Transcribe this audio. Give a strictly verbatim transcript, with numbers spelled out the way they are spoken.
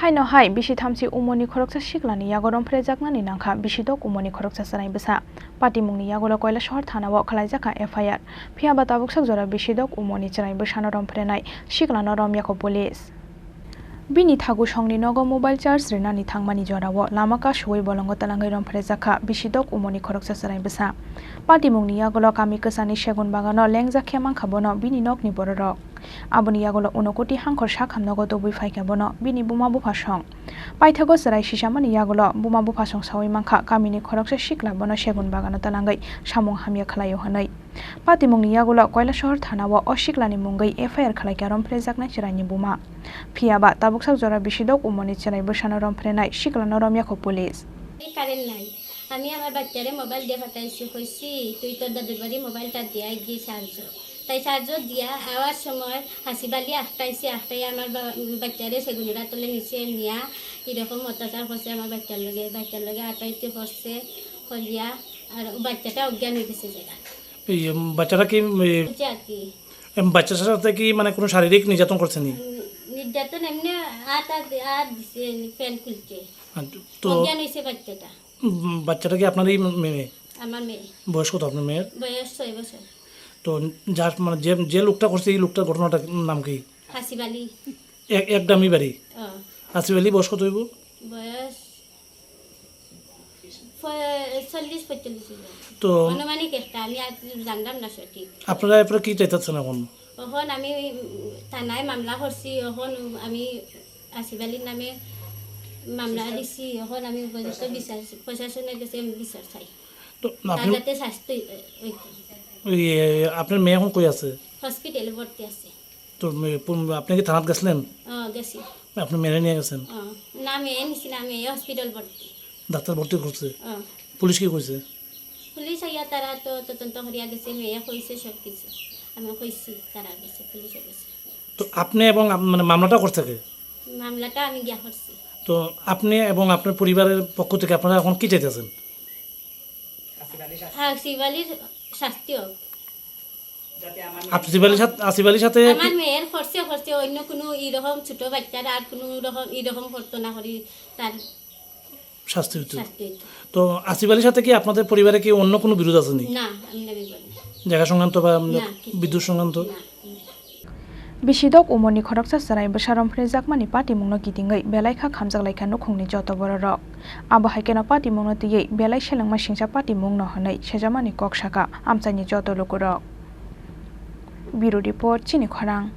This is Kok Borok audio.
Haino hai bisi thamchi umorni khoroksa siklani yago romphraijaknani nangkha bisidok umorni khoroksa chwrai bwsa. Patimungni yagulo Koilasohor thanao khwlaijakha F I R. Phiyaba tabuksak jora bisidok umorni chwrai bwsano romphrwnai siklano romyakho police. Bini thagu songni nogo mobile charge rwnani thangmani jorao lama kasuwi bolongo twlangwi romphraijakha bisidok umorni khoroksa chwrai bwsa. Patimungni yagulo kami kwchani segun bagano lengjak khe mankha bono bini nokni bororok. Aboni yagulo Unokoti Hangkhor Sakham nogo tubui phaikha bono bini buma buphasong. Paithago chwrai sisamani yagulo buma buphasong saui mankha kamini khoroksa sikla bono segun bagano twlangwi samung hamya khlaio hwnwi. Patimungni yagulo Koilasohor thanao o siklani mungwi F I R khlaikha romphraijaknai chwraini buma. Phiyaba tabuksak jora bisidok umorni chwrai bwsano romphrwnai siklano romyakho police. এই কারেন্ট নাই। আমি আমার বাচ্চারে মোবাইল দিয়ে পাঠাইছি, কইছি, "তুই তোর দাদুর বাড়ি মোবাইলটা দিয়ে আয় গিয়ে চার্জো।" তাই চার্জো দিয়া আওয়ার সময় হাসিবালি আটকাইছে, আটকাই আমার বা-, বাচ্চারে সেগুনরা তুলে নিচে নিয়া এরকম অত্যাচার করছে আমার বাচ্চার লগে, বাচ্চার লগে আটাইতে করছে, করিয়া আর বাচ্চাটা অজ্ঞান হয়ে গেছে যেটা। এই, উম, বাচ্চাটা কি, উম, এই, বলছে আর কি। এম, বাচ্চার সাথে কি মানে কোনো শারীরিক নির্যাতন করছে নি? উম, নির্যাতন এমনি আটা দি-, আট দিছে, প্যান্ট খুলছে। আচ্ছা, তো অজ্ঞান হয়েছে বাচ্চাটা। উম, বাচ্চাটা কি আপনারই মেয়ে? আমার মেয়ে। বয়স কত আপনার মেয়ের? বয়স ছয় বছর। তো যার, মানে, যে, যে লোকটা করছে, এই লোকটার ঘটনাটার নাম কি? হাসিব আলী। এক, এক গ্রামই বাড়ি? ও। হাসিব আলী বয়স কত হইব? বয়স প-, চল্লিশ পঁয়তাল্লিশ হইব। তো আনুমানিক একটা, আমি আর কিছু জানলাম না সঠিক। আপনারা এরপরে কি চাইতেছেন এখন? এখন আমি, উম, থানায় মামলা করছি, এখন আমি আসিফ আলীর নামে মামলা দিছি, এখন আমি উপযুক্ত বিচার, প্রশাসনের কাছে আমি বিচার চাই। তো তার আপনি, যাতে শাস্তি অইতো। ওই, এ, আপনার মেয়ে এখন কই আছে? হসপিটালে ভর্তি আছে। তো মে-, পুন-, আপনি কি থানাত গেছিলেন? ও, গেছি। আপনি মেয়েরে নিয়ে গেছেন? ও, না, মেয়ে নিছি না, মেয়ে হসপিটাল ভর্তি। ডাক্তার ভর্তি করছে? ও। পুলিশ কি কইছে? পুলিশ আইয়া তারা তো তদন্ত করিয়া গেছে, মেয়ে কইছে সব কিছু। আমি কইছি তারা গেছে, পুলিশে গেছে। তো আপনি এবং আপ-, মানে মামলাটা করছে কে? মামলাটা আমি গিয়া করছি। তো আপনি এবং আপনার পরিবারের পক্ষ থেকে আপনারা এখন কি চাইতেছেন? আসিফ আলীর শাস্তি হোক। আসিফ আলীর সাথে, আসিফ আলীর সাথে কি আমার মেয়ের করছে, করছে, অন্য কোনো এরকম ছোট বাচ্চারা আর কোনো রকম এরকম করতো না করি তার শাস্তি হইতো। শাস্তি হইতো। তো আসিফ আলীর সাথে কি আপনাদের পরিবারে কি অন্য কোনো বিরোধ আছে নি? না, আমি দাবি করি না। জায়গা সংক্রান্ত বা, উম, না, কিছু বিদ্যুৎ সংক্রান্ত? না, না। Bisidok umorni khoroksa chwrai bwsa romphrwnjakmani patimungno kitingwi belai kha khamjaklaikha nukhungni joto bororok. Abo hai kheno patimungno twiwi belai selengma singcha patimungno hwnwi sejamani kok sakha amchaini joto lukurok. Bureau Report, Chini Khorang.